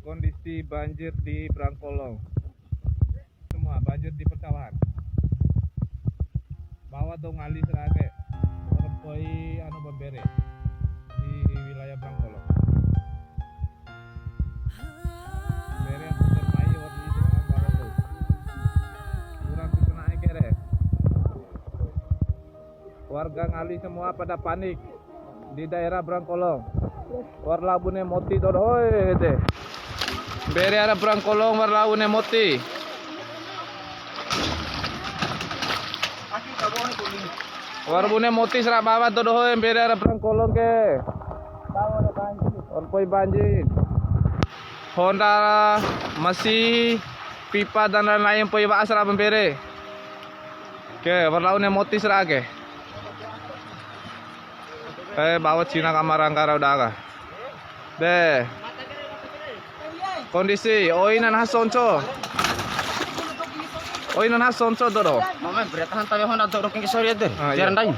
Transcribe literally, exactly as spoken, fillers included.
Kondisi banjir di Brangkolong. Semua banjir di persawahan. Bawa to ngalih sera ake. Wara po i anu pembere di wilayah Brangkolong. Bere yang termayu wara di bawa to. Kurang terkena air kere. Warga ngalih semua pada panik di daerah Brangkolong. Wara labu ne moti dodoho e. Bere ara Brangkolong wara labu ne moti. Wara labu ne moti sera bawa dodoho e bere ara Brangkolong ke. Wara po i banjir. Honda, masi, pipa dan lain-lain po i bawa sera pembere. Ke, wara labu ne moti sera ke. Eh, bawa Cina kamarang kara udaga. De. Kondisi, o inan ha sonso. O inan ha sonso dodo. Mama, beritahan tayo ho na dodo king sorry de. Ah, iya. Tiyaran dayn.